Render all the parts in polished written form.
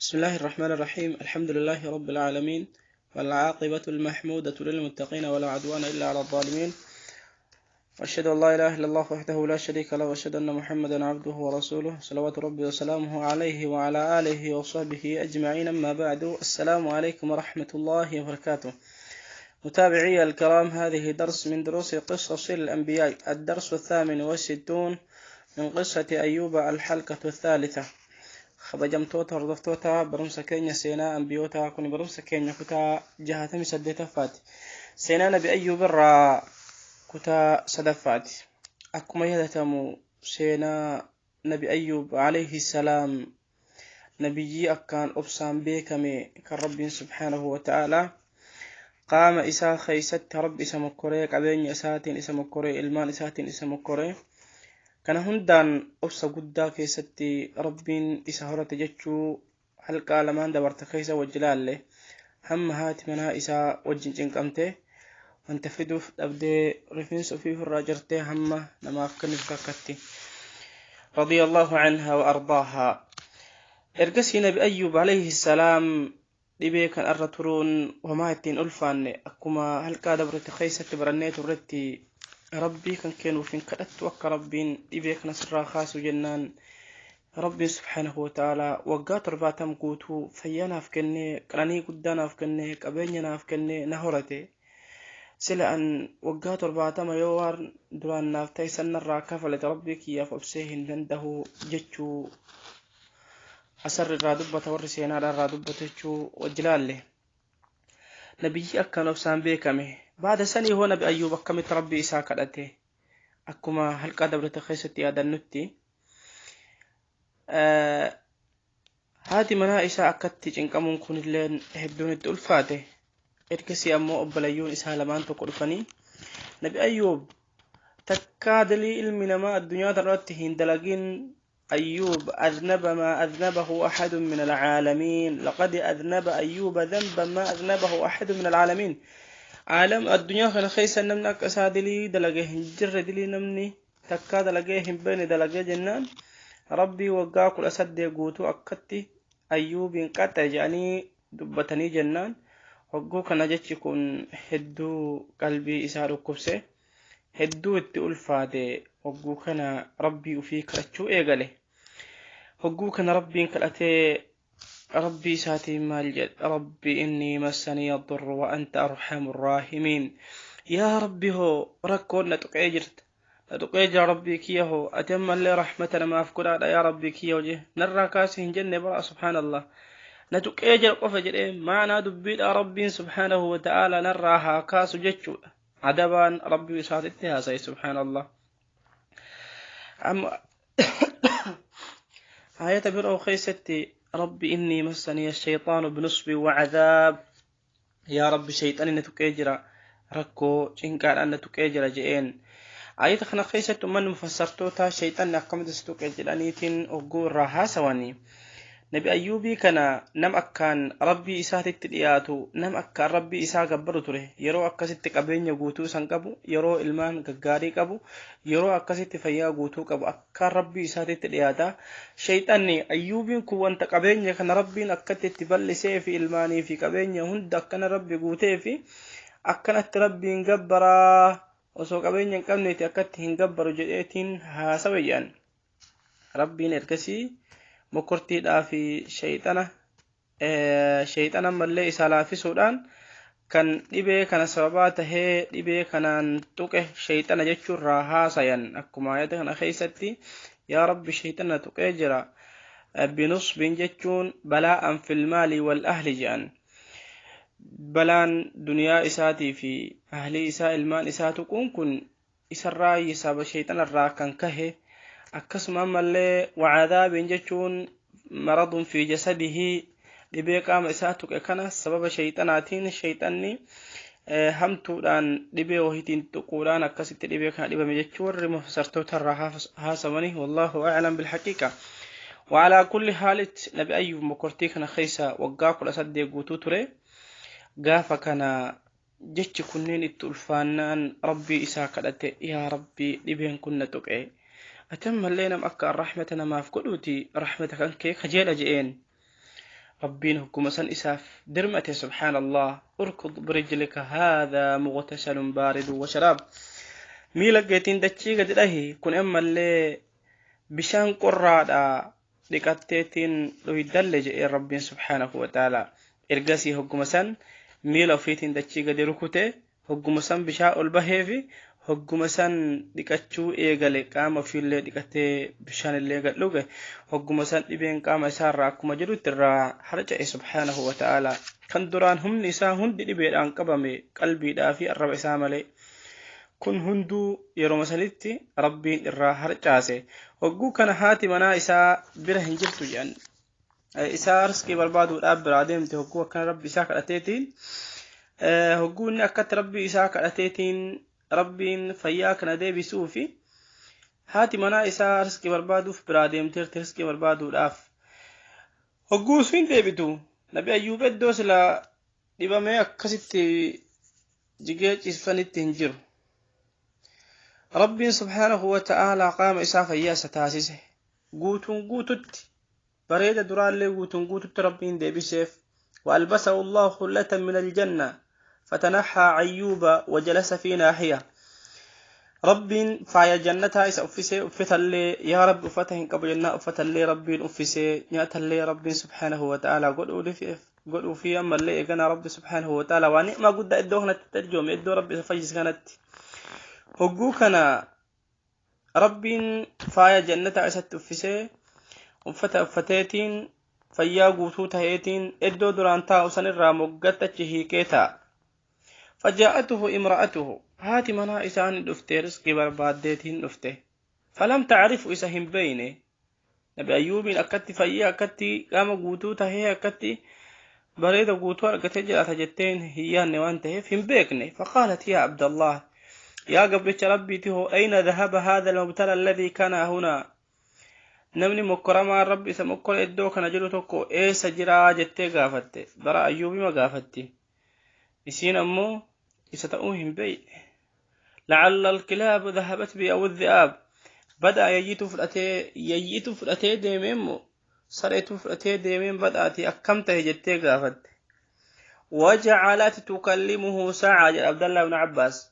بسم الله الرحمن الرحيم. الحمد لله رب العالمين، والعاقبة المحمودة للمتقين، ولا عدوان إلا على الظالمين، وأشهد أن لا إله إلا الله وحده لا شريك له، وأشهد أن محمدا عبده ورسوله، صلوات ربي وسلامه عليه وعلى آله وصحبه أجمعين. أما بعد، السلام عليكم ورحمة الله وبركاته. متابعي الكرام، هذه درس من دروس قصص الأنبياء، الدرس 68 من قصة أيوب، الحلقة الثالثة. Kabajamtoota hordoftoota barumsa keenya seenaa ambiyootaa, kun barumsa keenya kutaa 68ffaati. Seenaa Nabi Ayyuub irraa kutaa sadaffaati. Akkuma yaadatamu, seenaa Nabi Ayyuub alayhi salaam, nabiyyii akkaan obsaan beekame, kan Rabbiin subhaanahu wa ta'aalaa qaama isaa keeysatti Rabbi isa mokkoree, qabeenya isaatiin isa mokkoree, ilmaan isaatiin isa mokkoree, kana hundaan obsa guddaa keessatti Rabbiin isa horate jechuu halqaa lamaan dabarte keessa wajji laalle. Hamma haati manaa isaa wajjin cinqamte, wanta fiduuf dhabdee, rifeensa ofii ofirraa jirtee, hamma namaaf kennuuf kakkatti. رضي الله عنها وأرضاها. Ergasii Nabi Ayyuub alayhi salaam dhibee kan irra turuun homaa ittiin ulfaanne. Akkuma halqaa dabrete keessatti barannee turretti, Rabbii kan kennuuf hin kadhattu akka Rabbiin dhibee kana sirraa kaasu jennaan, Rabbiin subhaanahu wata'aalaa waggaa 70 guutuu fayyaa naaf kennee, qananii guddaa naaf kennee, qabeenya naaf kennee na horate. Sila an waggaa 70 yoo waan duraan naaf ta'e sannarraa kafalate, Rabbii kiyyaaf obsee hin danda'u jechuu asarri irraa dubbata, warri seenaadha irraa dubbata jechuu wajji laalle. Nabiyyi akkaan obsaan beekame baada sanii hoo, Nabi Ayyuub akkamitti Rabbii isaa kadhate? Akkuma halqaa dabrate keessatti yaadannutti, haati manaa isaa akkatti cinqamuun kunilleen hedduun itti ulfaate. Ergasii ammoo obboleeyyoon isaa lamaan tokko dhufanii, Nabi Ayyuub takkaa dalii ilmi namaa addunyaa tanarratti hin dalagin, أيوب أذنب ما أذنبه أحد من العالمين، لقد أذنب أيوب ذنبا ما أذنبه أحد من العالمين. عالم الدنيا kana keessa namni akka isaa dilii dalagee hin jirre, dilii namni takkaa dalagee hin beekne dalagee jennaan, Rabbii waggaa 18 guutuu akkatti Ayyuubiin qaxxe jedhanii dubbatanii jennaan, hogguu kana jechi kun hedduu qalbii isaa dhukkubse, hedduu itti ulfaate. Hogguu kana Rabbii ufii kadhachuu eegale. Hogguu kana Rabbiin kadhatee, Rabbii isaatiin maal jedhe? رب إني مسني الضر وأنت أرحم الراحمين. Yaa Rabbi hoo, rakkoon na tuqee jirta, na tuqee jira, Rabbii kiyya hoo, ati ammallee rahmata namaaf godhaadha, yaa Rabbii kiyya hojii narraa kaasi hin jenne bara. Subhaanallah, na tuqee jira qofa jedhee. Maanaa dubbiidha, Rabbiin subhaanahu wa ta'aala narraa haa kaasu jechuudha. Adabaan Rabbii isaatitti haasaye. Subhaanallah. Amma aayata biroo keessatti, رب إني مسني الشيطان بنصب وعذاب. Yaa Rabbi, shayxani na tuqee jira, rakkoo cinqaadhaan na tuqee jira je'een. Ayata kana keessatti ummanni mufassartoota shayxanni akkamitti si tuqee jedhaniitiin hogguu irraa haasawanii, Nabi Ayyuubii kana nam akkaan Rabbii isaatitti dhiyaatu, nam akkaan Rabbii isaa gabbaru ture. Yeroo akkasitti qabeenya guutuu isan qabu, yeroo ilmaan gaggaarii qabu, yeroo akkasitti fayyaa guutuu qabu, akkaan Rabbii isaatitti dhiyaata. Shayxanni Ayyuubiin kun wanta qabeenya kana Rabbiin akkatti itti bal'isee fi ilmaanii fi qabeenya hunda akkana Rabbi guutee fi akkanatti Rabbiin gabbaraa, osoo qabeenya hin qabneeti akkatti hin gabbaru jedheetiin haasawe jedhan. Rabbiin ergasii mokortiidhaa fi shayxana ammallee isaa laafisuudhaan, kan dhibee kana sababaa tahee dhibee kanaan tuqe shayxana jechuurraa haasayan. Akkuma ayata kana keessatti, yaa Rabbi, shayxana tuqee jira. بنصب jechuun بلاء في المال والأهل jedhan. Balaan duniyaa isaatii fi ahlii isaa, ilmaan isaa tuquun kun isarraa saba shayxanarraa kan kahe. Akkasuma ammallee وعذاب jechuun مرض في جسده, dhibee qaama isaa tuqe kana sababa shayxanaatiin, shayxanni hamtuudhaan dhibee wahiitiin tuquudhaan akkasitti dhibee kana dhibame jechuu warri mufassartoota irraa haasawanii. والله أعلم بالحقيقة. وعلى كل حال, Nabi Ayyuub mokortii kana keessa waggaa 18 guutuu ture. Gaafa kana jechi kunneen itti ulfaannaan Rabbii isaa kadhate: yaa Rabbii, dhibeen kun na tuqe, ati ammallee nam akka rahmata namaaf godhuuti, rahmata kan kee kajeela je'een. Rabbiin hogguma san isaaf dirmate. Subhaanallah, urkud birijlika, haadhaa mughtasalun baaridu wa sharaab. Miila keetiin dachii gadi dhahi, kun ammallee bishaan qorraadha, dhiqatteetiin dhuydalle jedhee Rabbiin subhaanahu wa ta'ala. Ergasii hogguma san miila ofiitiin dachii gadi rukute, hogguma san bishaan ol baheefi hogguma san dhiqachuu eegale. Qaama ofiillee dhiqatee bishaanillee gad dhuge. Hogguma san dhibeen qaama isaarraa akkuma jirutti irraa harca'e, subhaanahu wa ta'ala. Kan duraan humni isaa hundi dhibeedhaan qabame, qalbiidhaa fi arraba isaa malee, kun hunduu yeroo sanitti Rabbiin irraa harcaase. Hogguu kana haati manaa isaa bira hin jirtu jedhan. Isaa riskii barbaaduudhaaf biraa deemte. Hogguu akkana Rabbi isaa kadhateetiin, hogguu inni akkatti Rabbii isaa kadhateetiin Rabbiin fayyaa kana deebisuu fi haati manaa isaa riskii barbaaduuf biraa deemteerti. Riskii barbaaduudhaaf hogguu sun deebitu, Nabi Ayyuub iddoo silaa dhibamee akkasitti jigee ciibsanitti hin jiru. Rabbiin subhaanahu wa ta'aalaa qaama isaa fayyaa isa taasise. Guutuun guututti bareeda duraallee guutuun guututti Rabbiin deebiseef. وألبسه الله حلة من الجنة فتنحى أيوب وجلس في ناحية. Rabbiin faaya jannataa isa uffisee, uffatallee yaa Rabbi uffata hin qabu jennaa, uffatallee Rabbiin uffisee, nyaatallee Rabbiin subhaanahu wa ta'aalaa godhuu fi ammallee eeganaa Rabbi subhaanahu wa ta'aalaa waa ni'maa guddaa iddoo kanatti tarjoome, iddoo Rabbi isa fayyise kanatti. Hogguu kana Rabbiin faaya jannataa isatti uffisee, uffata uffateetiin fayyaa guutuu taheetiin iddoo duraan taa'u sanirraa moggatti achi hiiqee taa'a. فجاءته امرأته, haati manaa isaan dhufte, riskii barbaaddeetiin dhufte. فلم تعرف, isa hin beeyne. Nabi Ayyuubiin akkatti fayyee, akkatti qaama guutuu tahee, akkatti bareeda guutuu argatee jiraata jetteen hin yaanne waan ta'eef hin beekne. فقالت يا عبد الله, yaa gabricha Rabbiiti hoo, أين ذهب هذا المبتلى الذي كان هنا? Namni mokkoramaan Rabbi isa mokkora iddoo kana jiru tokko eessa jiraa jettee gaafatte. Bara Ayyuubima gaafatti. Isiin ammoo isa ta'uu hin beeyne. لعل الكلاب ذهبت به أو الذئاب. Bada yayyitu fudhatee deemee immoo sareetu fudhatee deemeen badhaati akkam ta'e jettee gaafatte. وجعلت تكلمه ساعة jedha Abdallah ibn Abbaas.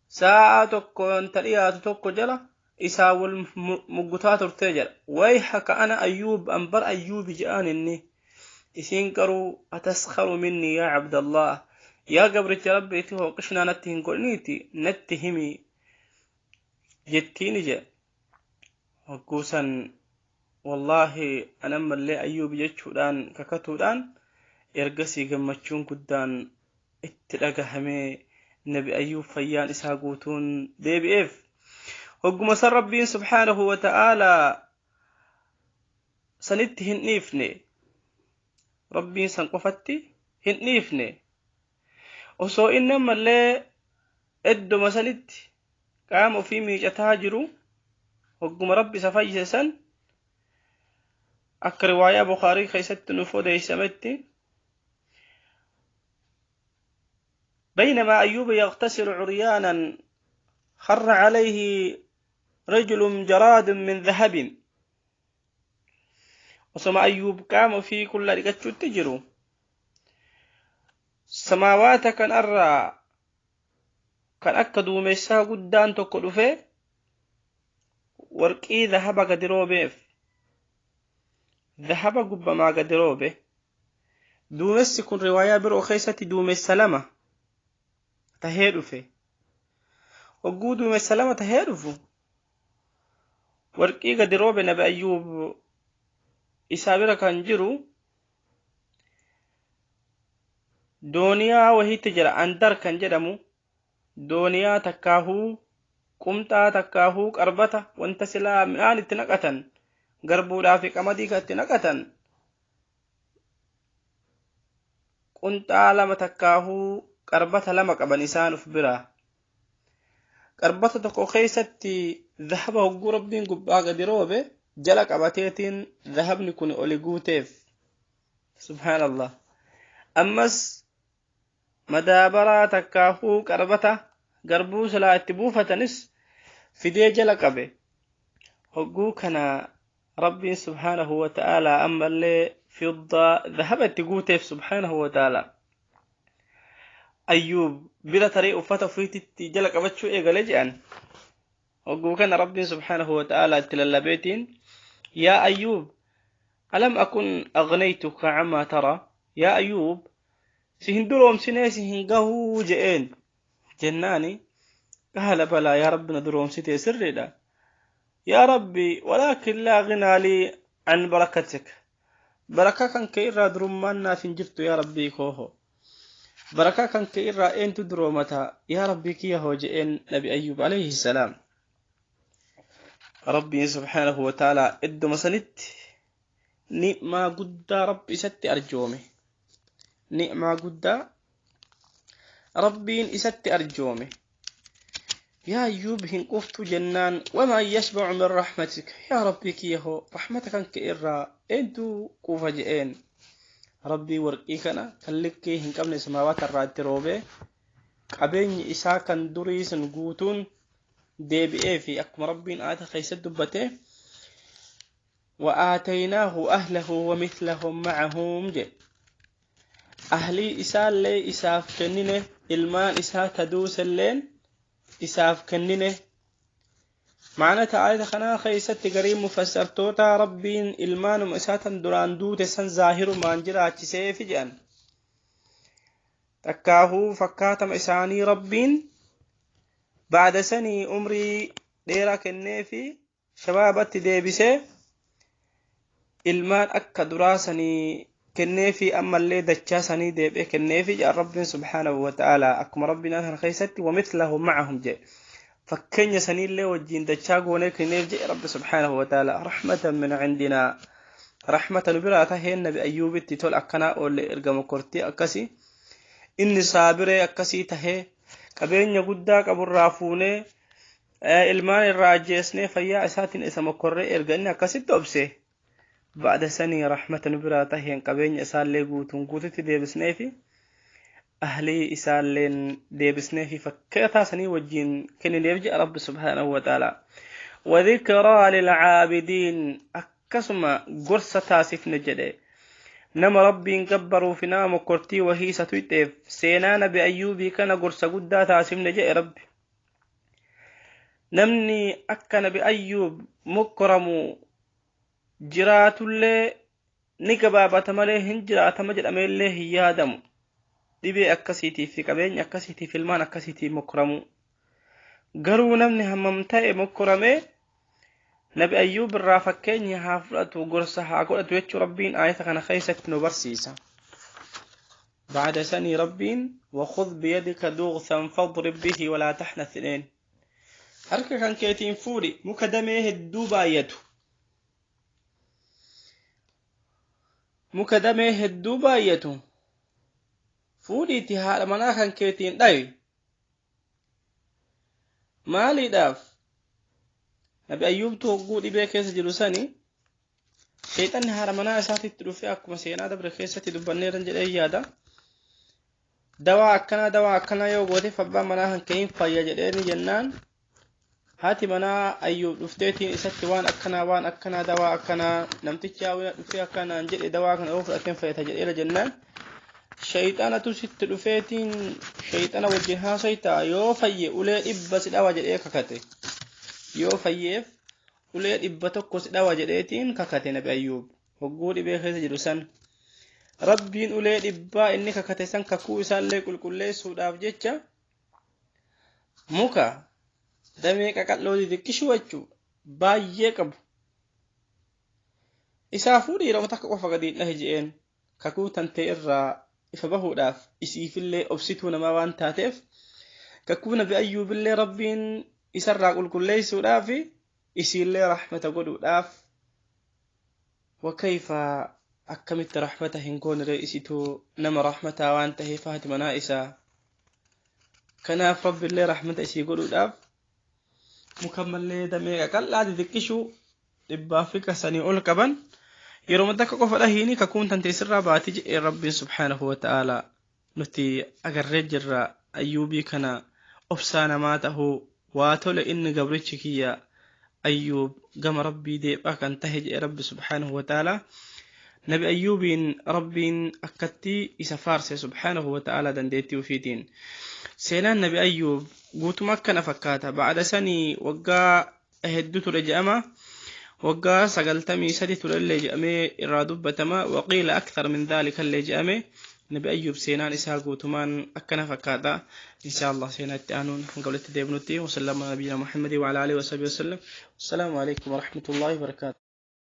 Sa'a tokko ta dhiyaatu tokko jala isaa wal muggutaa turtee jedha. ويحك أنا أيوب, an bar Ayyuubi je'aan inni. Isiin garuu أتسخر مني يا عبد الله? Yaa gabricha Rabbiiti hoo, qishnaa natti hin godhiniiti natti himi jettiini jedha. Hogguusan wallaahi anammallee Ayyuubi jechuudhaan kakatuudhaan ergasii gammachuun guddaan itti dhagahamee Nabi Ayyuub fayyaan isaa guutuun deebi'eef. Hogguma san Rabbiin subhaanahu wa ta'aalaa sanitti hin dhiifne. Rabbiin san qofatti hin dhiifne. Osoo inni ammallee idduma sanitti qaama ofii miicataa jiru, hogguma Rabbi isa fayyise san, akka riwaayaa Bukaarii keessatti nuuf odeeysametti, بينما أيوب يغتسل عريانا خر عليه رجل جراد من ذهب. Osoma Ayyuub qaama ofii qullaa dhiqachuutti jiru, samaawaata kanarraa kan akka duumessaa guddaan tokko dhufe warqii dhahaba gadi roobeef. Dhahaba gubbamaa gadi roobe. Duumessi kun riwaayaa biroo keessatti duumessa lama tahee dhufe. Hogguu duumessa lama tahee dhufu warqii gadi roobe, Nabi Ayyuub isaa bira kan jiru dooniyaa wahiitti jira, andar kan jedhamu, dooniyaa takkaahuu qumxaa takkaahuu qarbata, wanta silaa midhaan itti naqatan, garbuudhaa fi qamadii kan itti naqatan, qunxaa lama takkaahuu qarbata lama qaban isaan uf biraa. Qarbata tokko keessatti dhahaba hogguu Rabbiin gubbaa gadi roobe jala qabateetiin dhahabni kun oli guuteef. Subhaanallah. Ammas madaabaraa takkaahuu qarbata garbuu silaa itti buufatanis fidee jala qabe. Hogguu kana Rabbiin subhaanahu wa ta'aalaa ammallee Fiddaa dhahaba itti guuteef subhaanahu wa ta'ala. Ayyuub bira taree uffata ofiititti jala qabachuu eegale je'an. Hogguu kana Rabbiin subhaanahu wa ta'ala itti lallabeetiin, yaa Ayyuub, alam akun aghnaytuka ammaa tara, yaa Ayyuub, si hin duroomsinee si hin gahuu je'een. Jennaani qaala balaa, yaa Rabbi na duroomsitee sirriidha. Yaa Rabbi, walaakin laa ghinaa lii an barakatik, barakaa kan kee irraa durummaan naaf hin jirtu yaa Rabbii kooho. Barakaa kan kee irraa eentu duroomata yaa Rabbii kiyya hoo je'een Nabi Ayyuub alayhi salaam. Rabbiin subhaanahu wa ta'ala idduma sanitti ni'maa guddaa Rabbi isatti arjoome. Ni'maa guddaa Rabbiin isatti arjoome. Yaa Ayyuub, hin quftu jennaan, wamaa yashbacu min rahmatik, yaa Rabbii kiyya hoo rahmata kan kee irraa eentu quufa je'een. Rabbii warqii kana kan likkii hin qabne samaawaata irraa itti roobee qabeenyi isaa kan durii sun guutuun deebi'ee fi akkuma Rabbiin aayata keessatti dubbate, وآتيناه أهله ومثلهم معهم jedhe. Ahlii isaallee isaaf kennine, ilmaan isaa taduuselleen isaaf kennine. Maana aayata kanaa keessatti garii mufassartoota Rabbiin ilmaanuma isaa tan duraan duute san zaahirumaan jiraachiseefi jedhan. Takkaahuu fakkaatama isaanii Rabbiin ba'da sanii umrii dheeraa kenneefi shabaabatti deebisee ilmaan akka duraa sanii kenneefi ammallee dachaa sanii deebi'ee kenneefi jedhan Rabbiin subhaanahu wa ta'ala. Akkuma Rabbiin kana keessatti ومثلهم معهم jedhe, fakkeenya saniillee wajjiin dachaa goonee kenneef jedhe Rabbi subhaanahu wa ta'ala. رحمة من عندنا, rahmata nu biraa taheen Nabi Ayyuubitti tol akkanaa oolle. Ergama kortii akkasii inni saabiree akkasii tahee qabeenya guddaa qaburraa fuunee ilmaan irraa ajjeesnee fayyaa isaatiin isa mokkorree, erga inni akkasitti obse, ba'da sanii rahmata nu biraa taheen qabeenya isaallee guutuun guututti deebisnee fi ahlii isaalleen deebisnee fi fakkaataa sanii wajjiin kennineef jedha Rabbi subhaanahu wa ta'ala. وذكرى للعابدين, akkasuma gorsa taasifne jedhe. Nama Rabbiin gabbaruu fi nama mokkortii wahii isa tuyxeef seenaa Nabi Ayyuubii kana gorsa guddaa taasifne jedhe Rabbi. Namni akka Nabi Ayyuub mokkoramu jiraatullee ni gabaabata malee hin jiraatama jedhameellee hin yaadamu. Dhibee akkasiitiif fi qabeenya akkasiitiif ilmaan akkasiitiif mokkoramu. Garuu namni hammam ta'e mokkoramee Nabi Ayyuub irraa fakkeenya haa fudhatu, gorsa haa godhatu jechuu Rabbiin aayata kana keessatti nu barsiisa. بعد سني ربين وخذ بيدك ضغثا فاضرب به ولا تحنث إلين, harka kan keetiin fuudhi muka damee hedduu baay'atu, muka damee hedduu baay'atu fuudhiitti haadha manaa kan keetiin dhayi. Maaliidhaaf? Nabi Ayyuubtu hogguu dhibee keessa jiru sani sheexanni haadha manaa isaatitti dhufee, akkuma seenaa dabre keessatti dubbanneerran jedhee yaada, dawaa akkanaa dawaa akkanaa yoo gooteef abbaan manaa kan kee hin fayya jedheeni. Jennaan haati manaa Ayyuub dhufteetiin isatti waan akkanaa waan akkanaa dawaa akkanaa namtichi haawina dhufee akkanaan jedhe, dawaa kana yoo fudhateen fayyata jedheera. Jennaan shayxanatu sitti dhufeetiin shayxana wajjin haasoytaa, yoo fayye ulee 100 si dhawa jedhee kakate, yoo fayyeef ulee 100 si dhawa jedheetiin kakate. Nabi Ayyuub hogguu dhibee keessa jiru san Rabbiin ulee 100 inni kakate san kakuu isaallee qulqulleessuudhaaf jecha muka damee qaqal'oo xixiqqishuu jechuu baay'ee qabu isaa fuudhii yeroo takka qofa gadi dhahi je'een. Kakuu tantee irraa ifa bahuudhaaf isiifillee obsituu namaa waan taateef, kakuu Nabi Ayyuubillee Rabbiin isarraa qulqulleessuudhaaf isiillee rahmata godhuudhaaf. وكيف, akkamitti rahmata hin goonire isituu nama rahmataa waan taheef haati manaa isaa? Kanaaf Rabbiillee rahmata isii godhuudhaaf mukammallee damee qaqal'aa xixiqqishuu 100 fi kasanii ol qaban yeroo takka qofa dhahiini kakuun tante isirraa baati jedhee Rabbiin subhaanahu wa ta'ala. Nuti agarree jirra Ayyuubii kana obsaa namaa tahuu waa tole. Inni gabrichi kiyya Ayyuub gama Rabbii deephaa kan tahe jedhe Rabbi subhaanahu wa ta'ala. Nabi Ayyuubiin Rabbiin akkatti isa faarse subhaanahu wa ta'ala dandeettii ufiitiin. Seenaan Nabi Ayyuub guutuma akkana fakkaata. Ba'ada sanii waggaa hedduu ture je'ama. Waggaa 93 turellee je'amee irraa dubbatama. Waqiila akthar min dhaalika illee je'ame. Nabi Ayyuub seenaan isaa guutumaan akkana fakkaata. Insha Allah seenaa itti aanuun hanga walitti deebinutti. Wasallama nabiyina Muhammadii wa ala alihi wa sahbihi wasallam. Wassalaamu alaikum wa rahmatullahi wa barakaatuh.